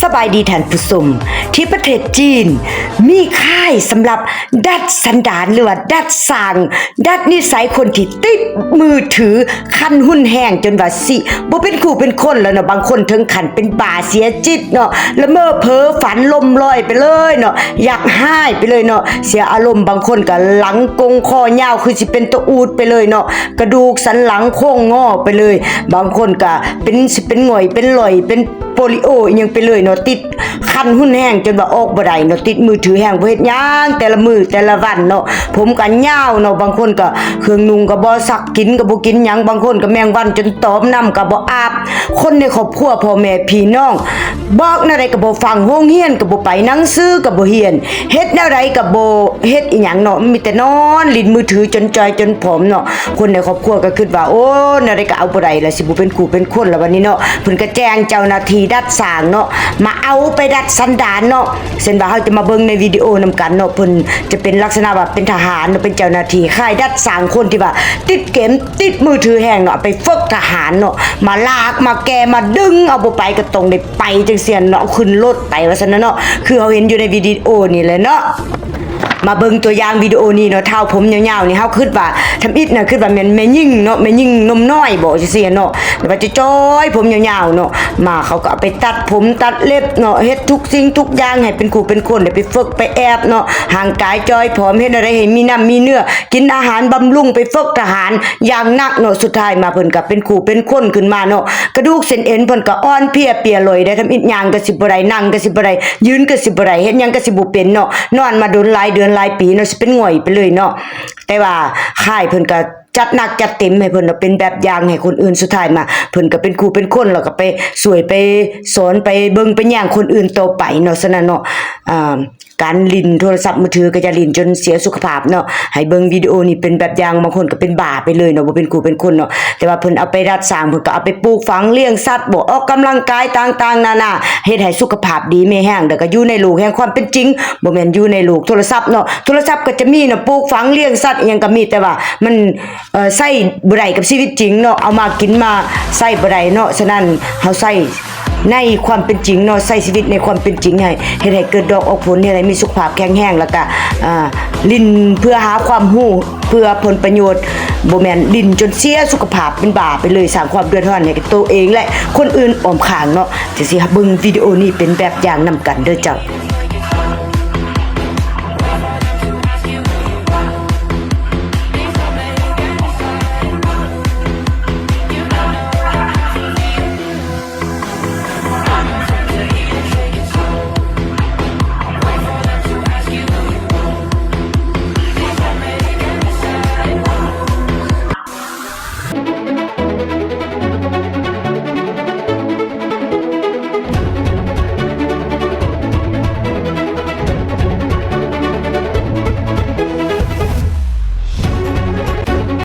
ສະບາຍດີທ່ານຜູ້ຊົມ, ທີ່ປະເທດຈີນມີຄ້າຍສຳລັບດັດສັນດານ ຫຼືວ່າດັດສ້າງ ດັດນິໄສຄົນທີ່ຕິດມືຖື ຂັ້ນຮຸນແຮງຈົນວ່າຊິບໍ່ເປັນຄູ່ເປັນຄົນແລ້ວເນາະ, ບາງຄົນເຖິງຂັ້ນເປັນບ້າເສຍຈິດເນາະ, ລະເມີເພີຝັນລົມລອຍໄປເລີຍເນາະ, ຢາກຮ້າຍໄປເລີຍເນາະ, ເສຍອາລົມ, ບາງຄົນກໍຫຼັງກົງຄໍຍາວຄືຊິເປັນໂຕອູດໄປເລີຍເນາະ, ກະດູກສັນຫຼັງໂຄ້ງງໍໄປເລີຍ, ບາງຄົນກໍເປັນ ຊິເປັນຫງອຍ ເປັນຫຼອຍ ເປັນ ໂປລິໂອອີ່ຫຍັງໄປເລີຍເນາະ, ຕິດຂັ້ນຮຸນແຮງຈົນວ່າອອກບໍ່ໄດ້ເນາະ, ຕິດມືຖືແຮງ ບໍ່ເຮັດຫຍັງແຕ່ລະມື້ແຕ່ລະວັນເນາະ, ຜົມກໍຍາວເນາະ, ບາງຄົນກໍເຄື່ອງນຸ່ງກໍບໍ່ຊັກ, ກິນກໍບໍ່ກິນຫຍັງ, ບາງຄົນກໍແມງວັນຈົນຕອມ, ນ້ຳກໍບໍ່ອາບ, ຄົນໃນຄອບຄົວ ພໍ່ແມ່ພີ່ນ້ອງ ບອກແນວໃດກໍບໍ່ຟັງ, ໂຮງຮຽນກໍບໍ່ໄປ, ໜັງສືກໍບໍ່ຮຽນ, ເຮັດແນວໃດກໍບໍ່ເຮັດອີ່ຫຍັງເນາະ, ມີແຕ່ນອນຫຼິ້ນມືຖືຈົນຈ່ອຍຈົນຜອມເນາະ. ຄົນໃນຄອບຄົວກໍຄິດວ່າ ໂອ້ ແນວໃດກໍເອົາບໍ່ໄດ້ລະ, ຊິບໍ່ເປັນຄູ່ເປັນຄົນລະບັດນີ້ເນາະ. ເພິ່ນກໍແຈ້ງເຈົ້າໜ້າທີ່ດັດສ້າງເນາະ ມາເອົາໄປດັດສັນດານເນາະ. ເຊັ່ນວ່າເຮົາຈະມາເບິ່ງໃນວິດີໂອນຳກັນເນາະ, ເພິ່ນຈະເປັນລັກສະນະວ່າເປັນທະຫານເນາະ, ເປັນເຈົ້າໜ້າທີ່ຄ້າຍດັດສ້າງຄົນທີ່ວ່າຕິດເກມ ຕິດມືຖືແຮງເນາະ, ເອົາໄປຝຶກທະຫານເນາະ, ມາລາກມາແກ່ມາດຶງເອົາບໍ່ໄປກໍຕ້ອງໄດ້ໄປຈັ່ງຊີ້ເນາະ, ເອົາຂຶ້ນລົດໄປວ່າຊັ້ນນະເນາະ, ຄືເຮົາເຫັນຢູ່ໃນວິດີໂອນີ້ແຫຼະເນາະ. ມາເບິ່ງຕົວຢ່າງວິດີໂອນີ້ເນາະ, ທ້າວຜົມຍາວໆນີ້ ເຮົາຄິດວ່າ ທຳອິດນະ ຄິດວ່າແມ່ນແມ່ຍິງເນາະ, ແມ່ຍິງນົມນ້ອຍບໍ ຈັ່ງຊີ້ເນາະ, ແຕ່ວ່າຈະຈ່ອຍ ຜົມຍາວໆເນາະ, ມາເຂົາກໍເອົາໄປຕັດຜົມຕັດເລັບເນາະ, ເຮັດທຸກສິ່ງທຸກຢ່າງໃຫ້ເປັນຄູ່ເປັນຄົນ, ໄດ້ໄປຝຶກໄປແອບເນາະ, ຮ່າງກາຍຈ່ອຍຜອມ, ເຮັດແນວໃດໃຫ້ມີນ້ຳມີເນື້ອ, ກິນອາຫານບຳລຸງ, ໄປຝຶກທະຫານຢ່າງໜັກເນາະ, ສຸດທ້າຍມາເພິ່ນກໍເປັນຄູ່ເປັນຄົນຂຶ້ນມາເນາະ, ກະດູກເສັ້ນເອັນເພິ່ນກໍອ່ອນເພຍເປຍຫຼອຍໄດ໋, ທຳອິດຍ່າງກໍຊິບໍ່ໄດ້, ນັ່ງກໍຊິບໍ່ໄດ້, ຢືນກໍຊິບໍ່ໄດ້, ເຮັດຫຍັງກໍຊິບໍ່ເປັນເນາະ, ນອນມາດົນຫຼາຍເດືອນຫຼາຍປີເນາະ, ຊິເປັນຫງອຍໄປເລີຍເນາະ. ແຕ່ວ່າຄ້າຍເພິ່ນກໍຈັດໜັກຈັດເຕັມໃຫ້ເພິ່ນເນາະ, ເປັນແບບຢ່າງໃຫ້ຄົນອື່ນ, ສຸດທ້າຍມາເພິ່ນກໍເປັນຄູ່ເປັນຄົນ ແລ້ວກໍໄປຊ່ວຍໄປສອນໄປເບິ່ງໄປແຍງຄົນອື່ນຕໍ່ໄປເນາະ. ສະນັ້ນເນາະ ອາ ການຫຼິ້ນໂທລະສັບມືຖືກໍຢ່າຫຼິ້ນຈົນເສຍສຸຂະພາບເນາະ, ໃຫ້ເບິ່ງວິດີໂອນີ້ເປັນແບບຢ່າງ, ບາງຄົນກໍເປັນບ້າໄປເລີຍເນາະ, ບໍ່ເປັນຄູ່ເປັນຄົນເນາະ. ແຕ່ວ່າເພິ່ນເອົາໄປດັດສ້າງ, ເພິ່ນກໍເອົາໄປປູກຝັງລ້ຽງສັດບໍ, ອອກກຳລັງກາຍຕ່າງໆນານາ, ເຮັດໃຫ້ສຸຂະພາບດີມີແຮງ, ແລ້ວກໍຢູ່ໃນໂລກແຫ່ງຄວາມເປັນຈິງ, ບໍ່ແມ່ນຢູ່ໃນໂລກໂທລະສັບເນາະ. ໂທລະສັບກໍຈະມີເນາະ, ປູກຝັງລ້ຽງສັດອີ່ຫຍັງກໍມີ, ແຕ່ວ່າມັນ ເອີ ໃຊ້ບໍ່ໄດ້ກັບຊີວິດຈິງເນາະ, ເອົາມາກິນມາໃຊ້ບໍ່ໄດ້ເນາະ. ສະນັ້ນເຮົາໃຊ້ໃນຄວາມເປັນຈິງເນາະ, ໃຊ້ຊີວິດໃນຄວາມເປັນຈິງ ໃຫ້ເຮັດໃຫ້ເກີດດອກອອກຜົນ, ເຮັດໃຫ້ມີສຸຂະພາບແຂງແຮງ, ແລ້ວກະ ອ່າ ຫຼິ້ນເພື່ອຫາຄວາມຮູ້ ເພື່ອຜົນປະໂຫຍດ, ບໍ່ແມ່ນຫຼິ້ນຈົນເສຍສຸຂະພາບເປັນບ້າໄປເລີຍ, ສ້າງຄວາມເດືອດຮ້ອນໃຫ້ກັບໂຕເອງ ແລະ ຄົນອື່ນອ້ອມຂ້າງເນາະ. ຈັ່ງຊີ້ ເບິ່ງວິດີໂອນີ້ເປັນແບບຢ່າງນຳກັນເດີເຈົ້າ.